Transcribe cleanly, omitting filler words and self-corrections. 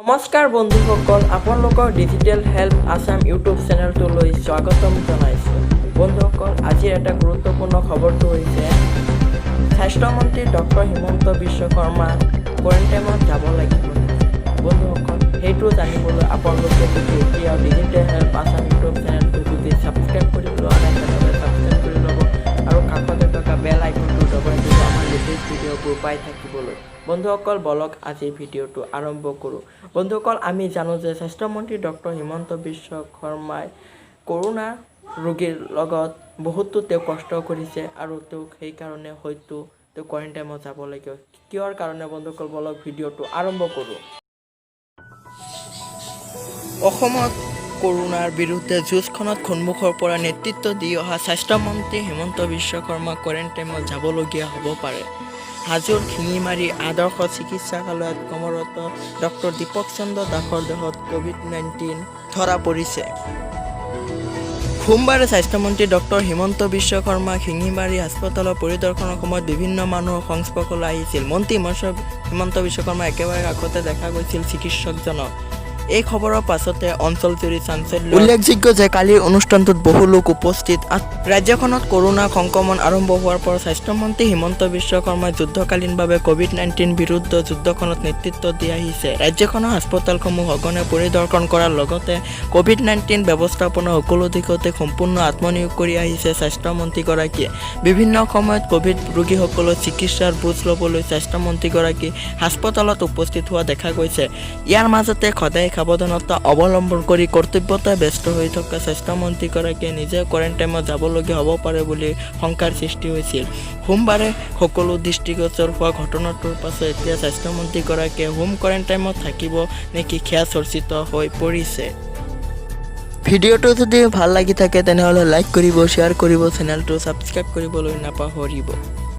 নমস্কাৰ বন্ধুসকল, আপোনালোকৰ ডিজিটেল হেল্প আছাম ইউটিউব চেনেলটোলৈ স্বাগতম জনাইছোঁ। বন্ধুসকল, আজিৰ এটা গুৰুত্বপূৰ্ণ খবৰটো হৈছে স্বাস্থ্যমন্ত্ৰী ডক্টৰ হিমন্ত বিশ্ব শৰ্মা কোৱাৰেণ্টাইনত যাব লাগিব নেকি? বন্ধুসকল, সেইটো জানিবলৈ আপোনালোকে যদি এতিয়াও ডিজিটেল হেল্প আছাম ইউটিউব চেনেলটো যদি ছাবস্ক্ৰাইব কৰি লোৱা নাই, তেনেহ'লে ছাবস্ক্ৰাইব কৰি ল'ব আৰু কাষতে থকা বেল আইকনটো দবাই দিব আমাৰ লেটেষ্ট ভিডিঅ'বোৰ পাই থাকিবলৈ। বন্ধুসকল, বলক আজিৰ ভিডিঅ'টো আৰম্ভ কৰোঁ। বন্ধুসকল, আমি জানো যে স্বাস্থ্যমন্ত্ৰী ডক্টৰ হিমন্ত বিশ্ব শৰ্মাই কৰোণা ৰোগীৰ লগত বহুতো তেওঁ কষ্ট কৰিছে আৰু তেওঁক সেইকাৰণে হয়তো তেওঁ কোৱাৰেণ্টাইনত যাব লাগিব। কিহৰ কাৰণে? বন্ধুসকল, বলক ভিডিঅ'টো আৰম্ভ কৰোঁ। অসমত কৰোণাৰ বিৰুদ্ধে যুঁজখনত সন্মুখৰ পৰা নেতৃত্ব দি অহা স্বাস্থ্যমন্ত্ৰী হিমন্ত বিশ্ব শৰ্মা কোৱাৰেণ্টাইনত যাবলগীয়া হ'ব পাৰে। হাজোৰ শিঙিমাৰী আদৰ্শ চিকিৎসালয়ত কৰ্মৰত ডক্টৰ দীপক চন্দ্ৰ দাসৰ দেহত ক'ভিড-19 ধৰা পৰিছে। সোমবাৰে স্বাস্থ্যমন্ত্ৰী ডক্টৰ হিমন্ত বিশ্ব শৰ্মা শিঙিমাৰী হাস্পতালৰ পৰিদৰ্শনৰ সময়ত বিভিন্ন মানুহৰ সংস্পৰ্শলৈ আহিছিল। মন্ত্ৰী হিমন্ত বিশ্ব শৰ্মা একেবাৰে কাষতে দেখা গৈছিল চিকিৎসকজনক। এই খবৰৰ পাছতে অঞ্চলজুৰি চাঞ্চল্য। উল্লেখযোগ্য যে কালিৰ অনুষ্ঠানটোত বহু লোক উপস্থিত। ৰাজ্যখনত কৰোণা সংক্ৰমণ আৰম্ভ হোৱাৰ পৰা স্বাস্থ্যমন্ত্ৰী হিমন্ত বিশ্ব শৰ্মাই যুদ্ধকালীনভাৱে ক'ভিড-19 বিৰুদ্ধ যুদ্ধখনত নেতৃত্ব দি আহিছে। ৰাজ্যখনৰ হাস্পতালসমূহ সঘনে পৰিদৰ্শন কৰাৰ লগতে ক'ভিড-19 ব্যৱস্থাপনাৰ সকলো দিশতে সম্পূৰ্ণ আত্মনিয়োগ কৰি আহিছে স্বাস্থ্যমন্ত্ৰীগৰাকীয়ে। বিভিন্ন সময়ত ক'ভিড ৰোগীসকলৰ চিকিৎসাৰ বুজ ল'বলৈ স্বাস্থ্যমন্ত্ৰীগৰাকী হাস্পতালত উপস্থিত হোৱা দেখা গৈছে। ইয়াৰ মাজতে সদায় সাৱধানতা অৱলম্বন কৰি কৰ্তব্যতে ব্যস্ত হৈ থকা স্বাস্থ্যমন্ত্ৰীগৰাকীয়ে নিজে কোৱাৰেণ্টাইনত যাবলগীয়া হ'ব পাৰে বুলি শংকাৰ সৃষ্টি হৈছিল। সোমবাৰে সকলো দৃষ্টিগোচৰ হোৱা ঘটনাটোৰ পাছত এতিয়া স্বাস্থ্যমন্ত্ৰীগৰাকীয়ে হোম কোৱাৰেণ্টাইনত থাকিব নেকি, সেয়া চৰ্চিত হৈ পৰিছে। ভিডিঅ'টো যদি ভাল লাগি থাকে, তেনেহ'লে লাইক কৰিব, শ্বেয়াৰ কৰিব, চেনেলটো ছাবস্ক্ৰাইব কৰিবলৈ নাপাহৰিব।